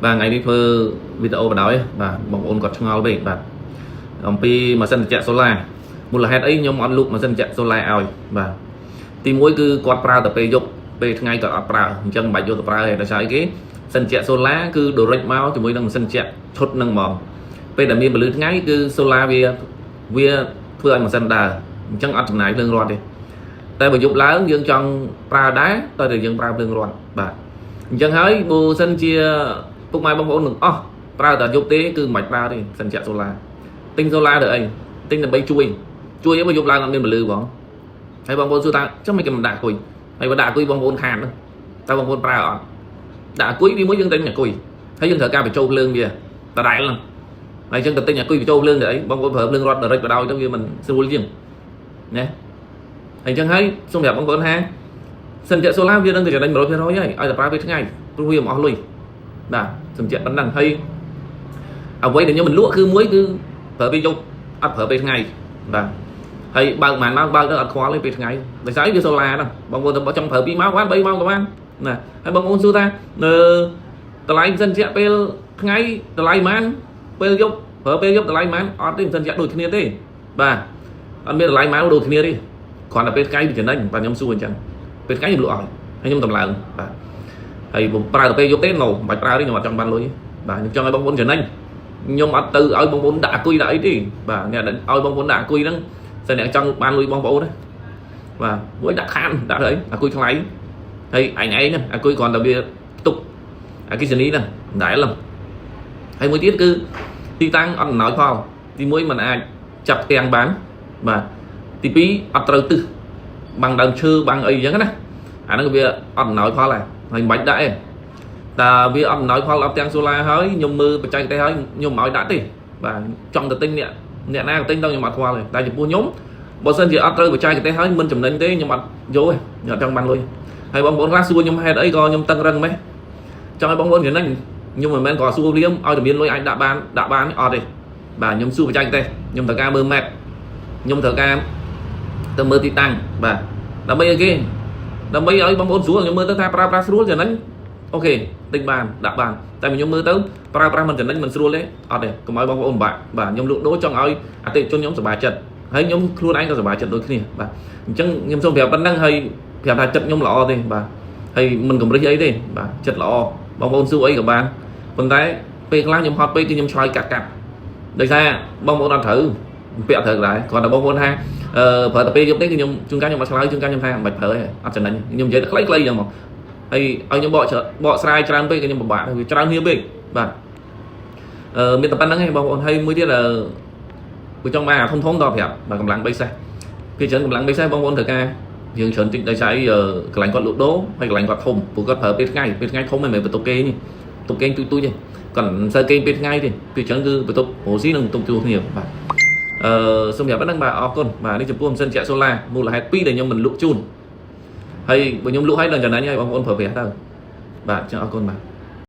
បាទថ្ងៃនេះធ្វើវីដេអូបណ្ដោយបាទបងប្អូនគាត់ឆ្ងល់ពេកបាទអំពីម៉ាស៊ីនត្រជាក់សូឡាមូលហេតុអីខ្ញុំអត់លក់ម៉ាស៊ីនត្រជាក់សូឡាឲ្យបាទទីមួយគឺគាត់ប្រើតែពេលយប់ពេលថ្ងៃគាត់អត់ប្រើអញ្ចឹងមិនបាច់យកទៅប្រើទេដោយសារអីគេម៉ាស៊ីនត្រជាក់សូឡាគឺ direct មកជាមួយនឹងម៉ាស៊ីនត្រជាក់ឈុតនឹងហ្មងពេលដែលមានពន្លឺថ្ងៃគឺសូឡាវាវាធ្វើឲ្យម៉ាស៊ីនដើរអញ្ចឹងអត់ចំណាយភ្លើងរត់ទេតែបើយប់ឡើងយើងចង់ប្រើដែរតើតែយើងប្រើភ្លើងរត់បាទអញ្ចឹងហើយបើសិនជាពុកម៉ែបងប្អូនទាំងអស់ប្រើតែយប់ទេគឺមិនបាច់ប្រើទេសិនជាសូឡាទិញសូឡាទៅអីទិញដើម្បីជួយជួយឲ្យបើយប់ឡើងអត់មានពន្លឺបងហើយបងប្អូនសួរថាចុះមិនគេមិនដាក់គុយហើយបើដាក់គុយបងប្អូនខាតហ្នឹងតើបងប្អូនប្រើអត់ដាក់គុយទីមួយយើងទិញអាគុយហើយយើងត្រូវការបញ្ចូលភ្លើងវាដដែលហ្នឹងហើយអញ្ចឹងទៅទិញអាគុយបញ្ចូលភ្លើងទៅអីបងប្អូនប្រើភ្លើងរត់ direct បដ ாய் ទៅវាមិនស្រួលជាងណាហើយអញ្ចឹងហើយសូមប្រាប់បងប្អូនថាសិនជាសូឡាវានឹងទៅចំណេញ100%ហើយឲ្យតែប្រើពេលថ្ងៃព្រោះវាមិនអស់លុយបាទសំជាក់ប៉ុណ្ណឹងហើយអ្វីដែលខ្ញុំមិនលក់គឺមួយគឺប្រើពេលយប់អត់ប្រើពេលថ្ងៃបាទហើយបើកប៉ុន្មានម៉ោងបើកទៅអត់ខ្វល់ទេពេលថ្ងៃដោយសារវាសូឡាហ្នឹងបងប្អូនទៅចង់ប្រើ2ម៉ោងបាន3ម៉ោងក៏បានណាហើយបងប្អូនសួរថានៅតម្លៃសិនជាពេលថ្ងៃតម្លៃប៉ុន្មានពេលយប់ប្រើពេលយប់តម្លៃប៉ុន្មានអត់ទេសិនជាដូចគ្នាទេបាទអត់មានតម្លៃប៉ុន្មានដូចគ្នាទេគ្រាន់តែពេលថ្ងៃវាចំណេញបាទខ្ញុំសួរអញ្ចឹងពេលថ្ងៃខ្ញុំលក់ឲ្យហើយខ្ញុំតម្លើងបាទហើយបើប្រើទៅពេលយប់ទេ no មិនបាច់ប្រើទេខ្ញុំអត់ចង់បានលុយទេបាទខ្ញុំចង់ឲ្យបងប្អូនចំណេញខ្ញុំអត់ទៅឲ្យបងប្អូនដាក់អាគុយដាក់អីទេបាទអ្នកឲ្យបងប្អូនដាក់អាគុយហ្នឹងតែអ្នកចង់បានលុយបងប្អូនណាបាទមួយដាក់ខានដាក់ទៅអីអាគុយថ្លៃហើយអញឯងហ្នឹងអាគុយគ្រាន់តែវាផ្ទុកអគិសនីហ្នឹងមិនដែលហ្នឹងហើយមួយទៀតគឺទីតាំងអត់អំណោយផលទីមួយมันអាចចាប់ផ្ទាំងបានបាទទីពីរអត់ត្រូវទិសបាំងដើមឈើបាំងអីអញ្ចឹងណាអាហ្នឹងវាអត់អំណោយផលដែរហើយមិនបាច់ដាក់ទេតើវាអត់អំណោយផលអត់ទាំងសូឡាហើយខ្ញុំមើលបច្ចេកទេសហើយខ្ញុំមិនឲ្យដាក់ទេបាទចង់ទៅទិញអ្នកអ្នកណាក៏ទិញទៅខ្ញុំអត់ខ្វល់ទេតែចំពោះខ្ញុំបើសិនជាអត់ត្រូវបច្ចេកទេសហើយមិនចំណេញទេខ្ញុំអត់យកទេខ្ញុំអត់ចង់បានលុយហើយបងប្អូនខ្លះសួរខ្ញុំហេតុអីក៏ខ្ញុំតឹងរឹងម៉េះចង់ឲ្យបងប្អូនចំណេញខ្ញុំមិនមែនក៏សួរព្រាមឲ្យតែមានលុយអាចដាក់បានដាក់បានអត់ទេបាទខ្ញុំសួរបច្ចេកទេសខ្ញុំត្រូវការមើល map ខ្ញុំត្រូវការទៅមើលទីតាំងបាទដើម្បីអីគេដើម្បីឲ្យបងប្អូនស្រួលខ្ញុំមើលទៅថាប្រើប្រាស់ស្រួលចំណេញ OK ទិញបានដាក់បានតែខ្ញុំមើលទៅប្រើប្រាស់មិនចំណេញមិនស្រួលទេអត់ទេកុំឲ្យបងប្អូនពិបាកបាទខ្ញុំលក់ដូរចង់ឲ្យអតិថិជនខ្ញុំសប្បាយចិត្តហើយខ្ញុំខ្លួនឯងក៏សប្បាយចិត្តដូចគ្នាបាទអញ្ចឹងខ្ញុំសូមប្រាប់ប៉ុណ្ណឹងហើយប្រាប់ថាចិត្តខ្ញុំល្អទេបាទហើយមិនកម្រិះអីទេបាទចិត្តល្អបងប្អូនសួរអីក៏បានប៉ុន្តែពេលខ្លះខ្ញុំហត់ពេកគឺខ្ញុំឆ្លើយកាត់កាត់ដោយសារបងប្អូនអត់ត្រូវពាក់ត្រូវដែរគ្រាន់តែបងប្អូនថាអឺប្រើតែពេលយប់ទេគឺខ្ញុំជួនកាលខ្ញុំអត់ឆ្លើយជួនកាលខ្ញុំថាមិនបាច់ប្រើទេអត់ចំណេញខ្ញុំនិយាយតែខ្លីៗអញ្ចឹងមកហើយឲ្យខ្ញុំបកបកស្រាយច្រើនពេកក៏ខ្ញុំពិបាកវាច្រើនគ្នាពេកបាទអឺមានតែប៉ុណ្្នឹងឯងបងប្អូនហើយមួយទៀតអឺបើចង់បានអាធំធំតប្រាប់បាទកម្លាំង3សេះពីច្រើនកម្លាំង3សេះបងប្អូនត្រូវការយើងច្រើនតិចដោយសារអីកន្លែងគាត់លក់ដូរហើយកន្លែងគាត់ធំព្រោះគាត់ប្រើពេលថ្ងៃពេលថ្ងៃធំមិនមែនបន្ទប់គេនេះបន្ទប់គេទូចទូចទេគាត់មិនសូវគេងពេលថ្ងៃទេពីច្រើនគឺបន្ទប់រស់ស៊ីនិងបន្ទប់ជួលគ្នាបាទអឺសូមប្រាប់ប៉ុណ្្នឹងបាទអរគុណបាទនេះចំពោះម៉ាស៊ីនជាក់សូឡាមូលហេតុ2ដែលខ្ញុំមិនលក់ជូនហើយបើខ្ញុំលក់ឲ្យដល់ចំណេញហើយបងប្អូនប្រើប្រាស់ទៅបាទចឹងអរគុណបាទ។